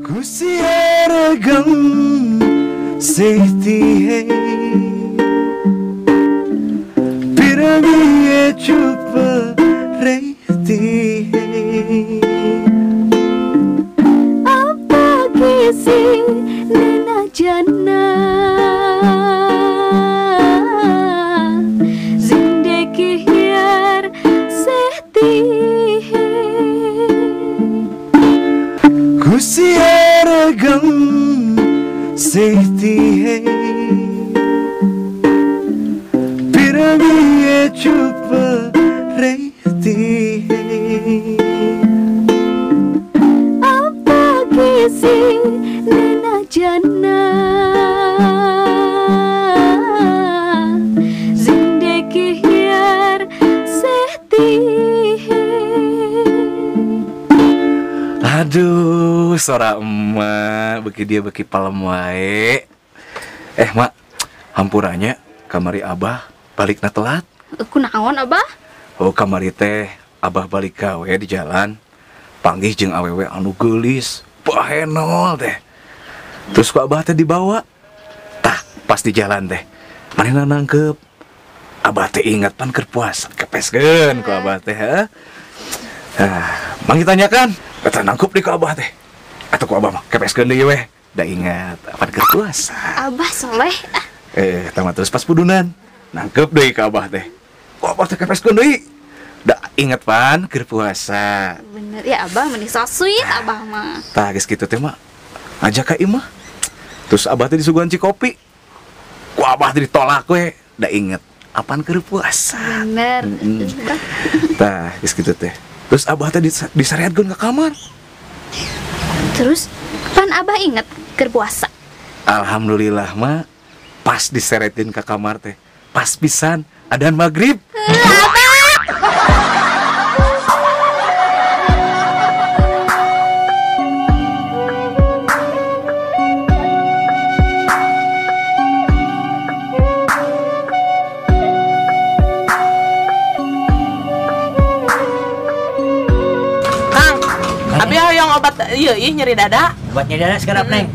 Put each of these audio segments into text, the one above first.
खुशी हर गम सहती है, फिर भी ये चुप रहती है। अब किसी ने न जाना जिंदगी यार सहती है। खुशी हर गम सहती है, फिर भी ये चुप रहती है। अब किसी ने न जाना जिंदगी यार सहती है। Aduh, suara emak beki dia beki palem wae. Mak, hampuranya kamari abah balikna telat. Kunaon abah? Oh, kamari teh abah balik gawe di jalan panggih jeung awewe anu geulis, bahenol teh. Terus ku abah teh dibawa. Tah, pas di jalan teh manehna nangkep. Abah teh ingat pan keur puasa, kepeskeun ku abah teh, heuh. Ah, manggih tanyakan, eta nangkep di ku abah teh. Atau ku abah mah kepeskeun deui weh. Da ingat pan keur puasa. Abah soleh. Tama terus pas pudunan nangkep deui ka abah teh. Ku abah teh kepeskeun deui. Da ingat pan keur puasa. Bener ya abah meni so sweet abah mah. Tah geus kitu teh mah ngajak ka imah. Terus abah teh disuguhan cikopi. Ku abah teh ditolak we. Da inget apaan keur puasa. Bener. Tah geus kitu teh. Terus abah teh disareatkeun ka kamar. Terus pan abah inget keur puasa. Alhamdulillah mah pas diseretin ke kamar teh pas pisan adan maghrib. Kang, abi hoyong obat ieu ih nyeri dada. Obat nyeri dada sekarang, Neng.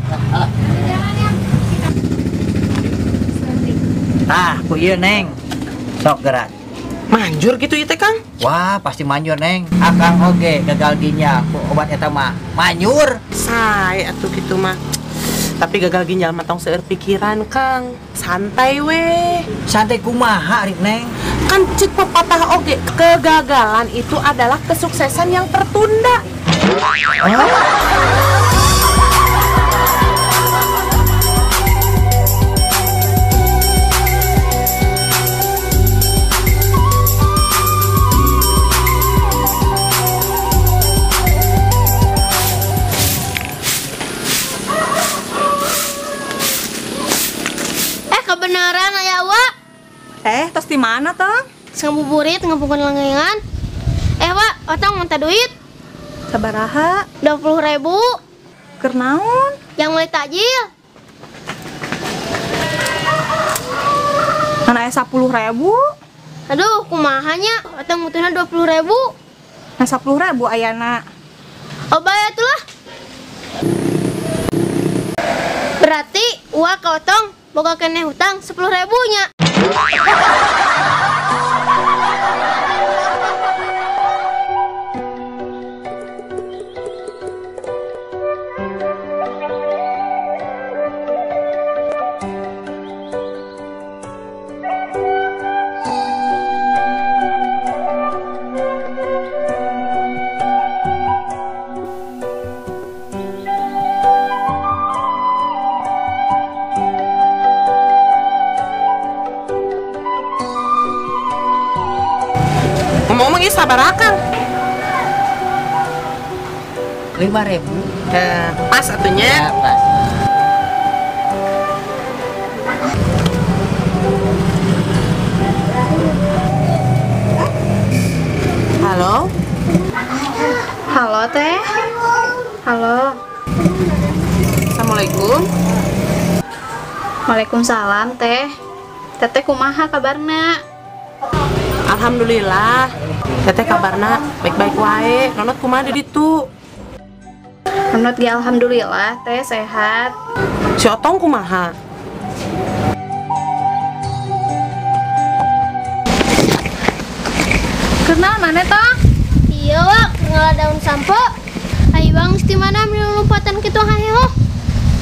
Tah, ku ieu Neng. Sok gerak. Manjur gitu ieu teh, Kang? Wah, pasti manjur, Neng. Akang oge gagal ginjal ku obat eta mah. Manjur. Sae atuh kitu mah. Tapi gagal ginjal mah tong seueur pikiran, Kang. Santai weh. Santai kumaha ari, Neng? Kan cik pepatah oge, kegagalan itu adalah kesuksesan yang tertunda. Oh. Kebenaran aya wa. Tos di mana tong? Ngabuburit ngabukeun langgengan. Wa, otong minta duit. Sabaraha? 20.000. Keur naon? Yang meuli takjil. Mana aya 10.000? Aduh, kumaha nya? Otong butuhna 20.000. Nah 10.000 ayana. Oh, bae atuh lah. Berarti uang ka otong boga keneh hutang 10.000 nya. Ngomong-ngomong ini sabar akang. 5.000. Pas atunya. Ya, pas. Halo. Halo teh. Halo. Assalamualaikum. Waalaikumsalam teh. Teteh kumaha kabarna? Alhamdulillah. Teteh kabarna baik-baik wae. Nonot kumaha di ditu? Nonot ge alhamdulillah teh sehat. Si Otong kumaha? Kenal mana toh? Iya Wak, kenal daun sampo. Ayo bang, di mana lompatan kitu hayo?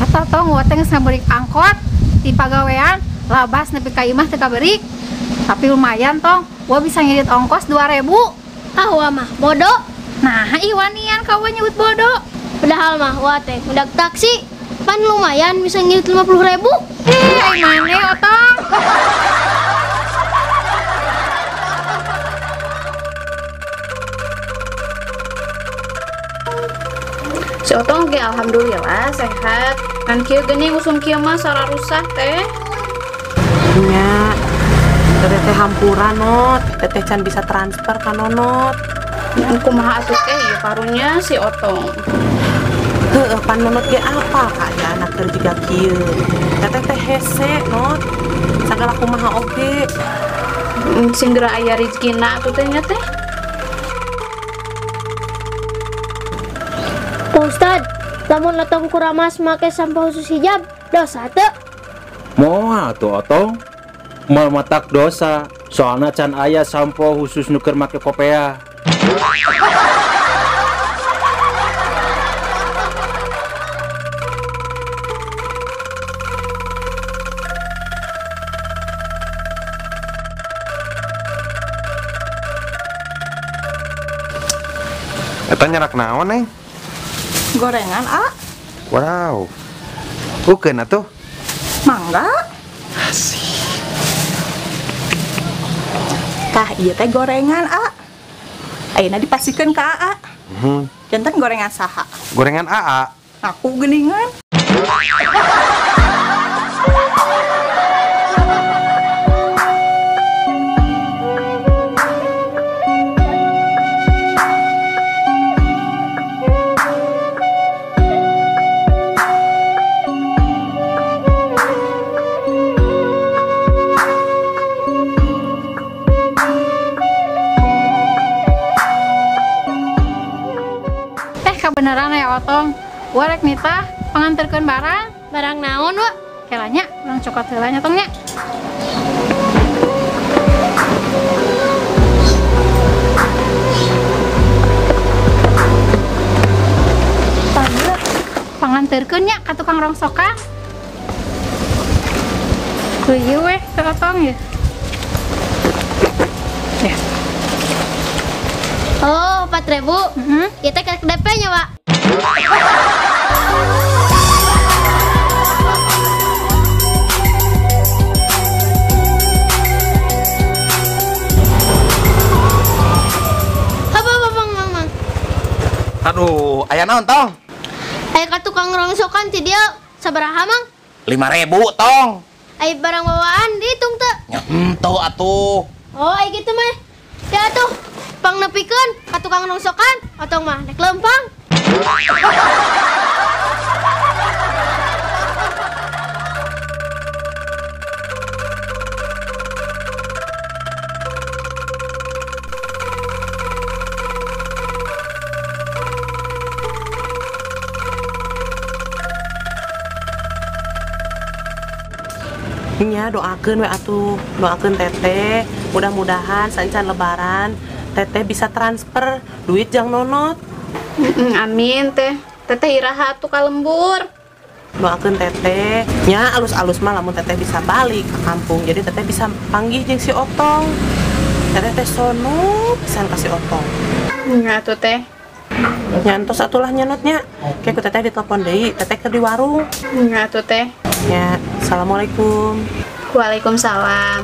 Atau tong wa teh geus ngaberik angkot di pagawean, labas nepi ka imah teu kaberik. Tapi lumayan tong, wa bisa ngidit ongkos 2000. Ah wa mah bodoh. Nah, iwanian ka wa nyebut bodoh. Padahal mah wa teh ngudag taksi, pan lumayan bisa ngidit 50.000. Eh, mane Otong? Si Otong ge alhamdulillah sehat. Kan kieu geuning usum kieu mah sararusah teh. Nya, teteh teh hampura Not, teteh can bisa transfer ka Nonot. Kumaha atuh teh ieu karunya si Otong. Heueuh pan Nonot ge apa kaayaan keur jiga kieu. Teteh teh hese Not. Sagala kumaha oge. Sing geura aya rezekina atuh teh nya teh. Pak Ustad, lamun Otong kuramas make sampo khusus hijab, dosa teu? Moal atuh Otong. Moal matak dosa, soalna can aya sampo khusus nu keur make kopea. Eta nyarak naon, Neng? Gorengan, A. Wow. Ukeun atuh. Mangga. Asih. Tah ieu teh gorengan, A. Ayeuna dipasikeun ka AA. Janten gorengan saha? Gorengan AA. Aku geuningan. Kebenaran ya Otong, warek nitah panganterkeun barang. Barang naon, Wak? Kelanya, urang cokot heula nya tong nya. Tah, panganterkeun nya ka tukang rongsokan. Tuh ieu weh, teh Otong ya. Ya. Oh, 4.000. Ieu teh karek DP nya, Wak. Apa, Bang, Mang, Mang. Aduh, aya naon, Tong? Aya ka tukang rongsokan ti dieu sabaraha, Mang? 5.000, Tong. Aya barang bawaan dihitung teu? Nya henteu atuh. Oh, aya kitu mah. Ya atuh. Pangnepikeun ka tukang rongsokan, Otong mah nek lempang. Nya doakeun we atuh, doakeun teteh, mudah-mudahan saencan lebaran teteh bisa transfer duit jang Nonot. Amin teh. Teteh iraha atuh ka lembur. Doakeun teteh. Nya alus-alus mah lamun teteh bisa balik ke kampung. Jadi teteh bisa panggih jeung si Otong. Teteh teh sono pisan ka si Otong. Nya atuh teh. Nya entos atulah nya Notnya. Ke ku teteh ditelepon deui, teteh keur di warung. Nya atuh teh. Nya, assalamualaikum. Waalaikumsalam.